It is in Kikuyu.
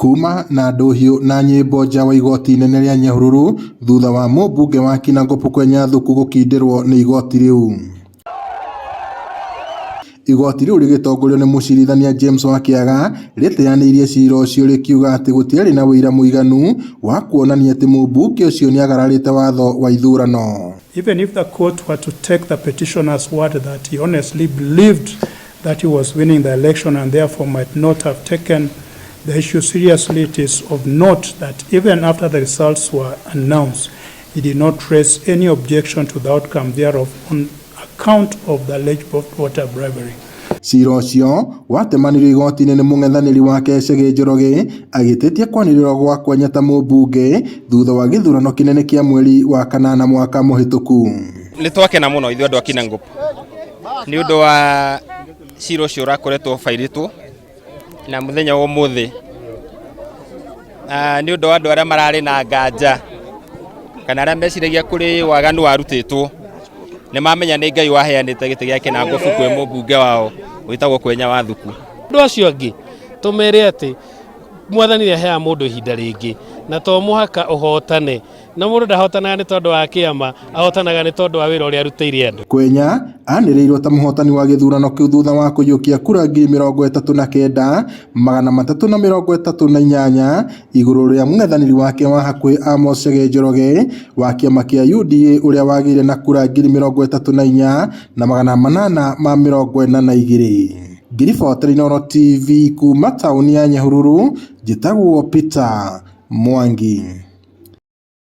Kuma na ndũhiũ na nyĩmbo nja wa igoti inene rĩa Nyahururu thutha wa mũmbunge wa Kinangop Kwenya Thuku gũkindĩrwo nĩ igoti rĩu. Igoti rĩu rĩgĩtongorio nĩ mũcirithania James Wakiaga rĩteanĩirie cira ũcio rĩkiuga atĩ gũtiarĩ na ũira mũiganu wa kuonania atĩ mũmbunge ũcio nĩagararĩte watho wa ithurano. Even if the court were to take the petitioner's word that he honestly believed that he was winning the election and therefore might not have taken the issue seriously, it is of note that even after the results were announced, he did not raise any objection to the outcome thereof on account of the alleged voter bribery. Cira ũcio watemanirio igoti-inĩ nĩ mũng'ethanĩri wake Chege Njoroge agĩtetia kwanĩrĩrwo gwa Kwenya ta mũmbunge thutha wa gĩthurano kĩnene kĩa mweri wa kanana mwaka mũhĩtũku. Nĩ twakena mũno ithuĩ andũ a Kinangop nĩ ũndũ wa cira ũcio ũrakoretwo bairĩtwo na mũthenya wa ũmũthĩ nĩ ũndũ wa andũ arĩa mararĩ na nganja kana arĩa meciragia kũrĩ waganu warutĩtwo nĩ mamenya nĩ Ngai waheanĩte gĩtĩ gĩa Kinangop kwĩ mũmbunge wao wĩtagwo Kwenya wa Thuku. Andũ acio angĩ tũmere atĩ mwathani nĩ aheaga mũndũ ihinda rĩngĩ na to mũhaka ũhotane na mũndũ ndahotanaga nĩ tondũ wa kĩama, ahotanaga nĩ tondũ wa wĩra ũrĩa arutĩire andũ. Kwenya anĩrĩirwo ta mũhotani wa gĩthurano kĩu thutha wa kũiyũkia kura 39,338 igũrũ rĩa mũng'ethanĩri wake wa hakuhĩ Amos Chege Njoroge wa kĩama kĩa UDA ũrĩa wagĩire na kura 34,842. Ngiribotera Inooro TV kuma taũni ya Nyahururu, njĩtagwo Peter Mwangi.